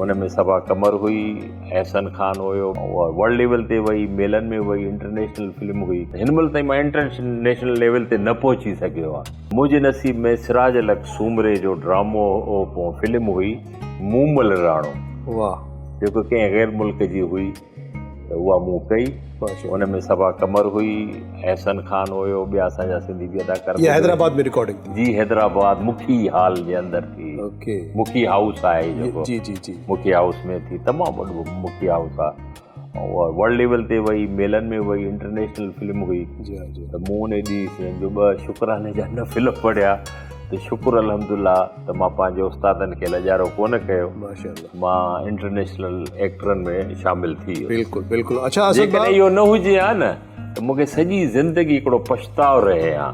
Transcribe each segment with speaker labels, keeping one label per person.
Speaker 1: ان ۾ صبا قمر هئي، احسن خان هيو، اها world level تي وئي، ميلن ۾ وئي، انٽرنيشنل فلم هئي. هن مهل تائين مان انٽرنيشنل ليول تي نه پهچي سگهيو آهيان. منهنجي نصيب ۾ سراج الحق سومري جو ڊرامو فلم هئي مومل راڻو.
Speaker 2: واهه.
Speaker 1: جيڪو ڪنهن غير ملڪ جي هئي. ته اها مون ڪئي. ان ۾ صبا قمر هئي، احسن خان هيو، ٻيا اسان جا سنڌي به اداڪار.
Speaker 2: اها حيدرآباد ۾ رڪارڊنگ
Speaker 1: ٿي؟ جي حيدرآباد مکي هال جي اندر ٿي.
Speaker 2: اوڪي.
Speaker 1: مکي هائوس آهي جيڪو.
Speaker 2: جي جي جي.
Speaker 1: مکي هائوس ۾ ٿي، تمام وڏو مکي هائوس آهي. اها ورلڊ ليول تي وئي، ميلن ۾ وئي، انٽرنيشنل فلم هئي.
Speaker 2: جي ها جي.
Speaker 1: ته مون ان ڏينهن سمجهو ٻه شڪراني جا نفل پڙهيا ته شڪر الحمدلله ته مان پنهنجي استادن کي لڄارو ڪونه ڪيو.
Speaker 2: ماشاءالله.
Speaker 1: مان انٽرنيشنل ايڪٽرن ۾ شامل ٿي ويس.
Speaker 2: بلڪل بلڪل اڇا اسد
Speaker 1: جيڪڏهن اهو نه هجي ها نه ته مون کي سڄي زندگي هڪڙو پڇتاء رهي ها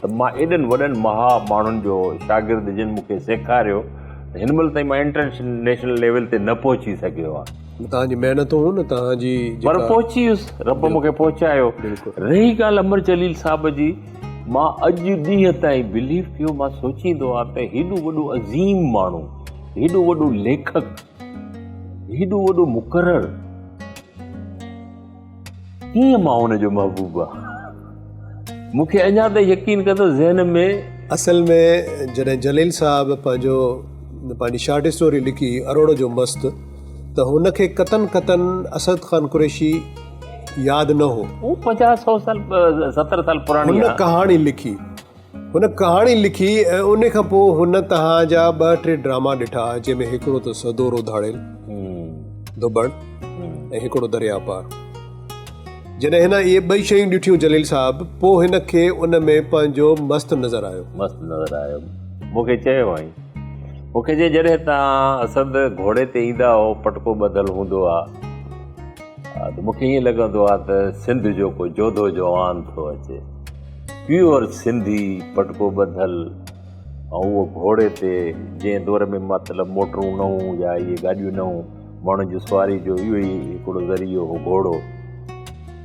Speaker 1: ته مان ايڏن وڏن مها ماڻهن جو شاگرد جن مون کي سيکاريو ته هن مهل تائين مان انٽرنيشنل ليول تي نه پهچي سگهيو آهيان.
Speaker 2: توهان جي محنتون نه توهان جي
Speaker 1: پر پهچي ويس رب مون کي پهچايو. رهي ڳالهه امر جليل صاحب جي مان اڄ ڏينهن تائين بليف ڪيو مان سوچيندو آهيان ته هيڏو وڏو عظيم ماڻهو هيڏو وڏو ليکڪ، هيڏو وڏو مقرر، ڪيئن مان هن جو محبوب آهيان؟ مون کي اڃا تائين يقين ڪندو ذهن ۾.
Speaker 2: اصل ۾ جڏهن جليل صاحب پنهنجو پنهنجي شارٽ اسٽوري لکي اروڙ جو مست ته هن کي قطن قطن اسد خان قريشي ياد نه هو.
Speaker 1: هو 50 سو سال 70 سال پراڻي
Speaker 2: هن ڪهاڻي لکي. هن ڪهاڻي لکي ۽ ان کان پوء هن توهان جا ٻه ٽي ڊراما ڏٺا جنهن ۾ هڪڙو ته سدورو ڌاڙيل ڌوٻڻ ۽ هڪڙو درياء پار. جڏهن هن اهي ٻئي شيون ڏٺيون جليل صاحب پوء هن کي ان ۾ پنهنجو مست نظر آيو.
Speaker 1: مست نظر آيو. مون کي چيو هئائين. مون کي چيائين جڏهن توهان اسد گهوڙي تي ايندا هئو پٽڪو ٻڌل هوندو آ ته مون کي ائين لڳندو آ ته سنڌ جو ڪو جوڌو جوان ٿو اچي. پيور سنڌي پٽڪو ٻڌل ۽ اهو گهوڙي تي جنهن دور ۾ مطلب موٽرون نه هيون يا اهي گاڏيون نه هيون ماڻهن جي سواري جو اهو ئي هڪڙو ذريعو هو گهوڙو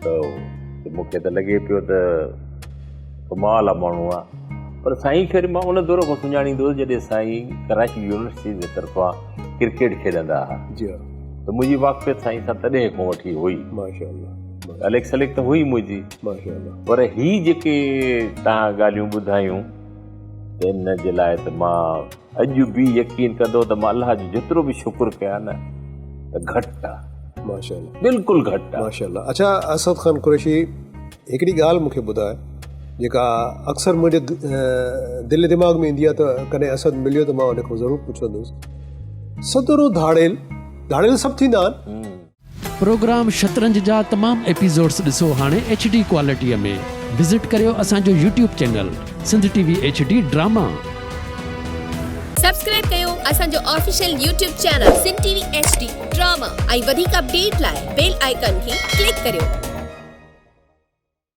Speaker 1: ته مون کي ته لڳي پيو ته ڪمال آ ماڻهو آ پر سائين کي وري مان ان دور کان سڃاڻيندو هوس جڏهن سائين ڪراچي يونيورسٽي جي طرفان ڪرڪيٽ کيڏندا هئا
Speaker 2: جي ها
Speaker 1: ته منهنجي واقفيت سائين سان تڏهن کان وٺي هئي
Speaker 2: ماشاء الله
Speaker 1: اليڪ سليڪ ته هئي منهنجي
Speaker 2: ماشاءالله
Speaker 1: پر هي جيڪي توهان ڳالهيون ٻڌايون ته ان جي لاء ته مان اڄ به يقين ڪندو ته مان الله جو جيترو به شڪر ڪيان نه ته گهٽ آ
Speaker 2: ماشاءالله
Speaker 1: بلڪل گهٽ
Speaker 2: آ ماشاءالله اڇا اسد خان قريشي هڪڙي ڳالهه مون کي ٻڌاء جيڪا اڪثر منهنجي دل دماغ ۾ ايندي آ ته ڪڏهن اسد مليو ته مان ان کان ضرور پڇندس سدورو ڌاڙيل ڌاڙيل سڀ ٿيندا آهن
Speaker 3: پروگرام شطرنج جا تمام ايپيسوڊس ڏسو هاڻي ايڇ ڊي ڪوالٽيء ۾ وزٽ ڪريو اسان جو YouTube channel Sindh T V H D drama.
Speaker 4: Subscribe ڪيو اسان جو official YouTube channel Sindh T V H D drama ۽ وڌيڪ اپڊيٽ لاء بيل آئيڪان کي ڪلڪ ڪريو.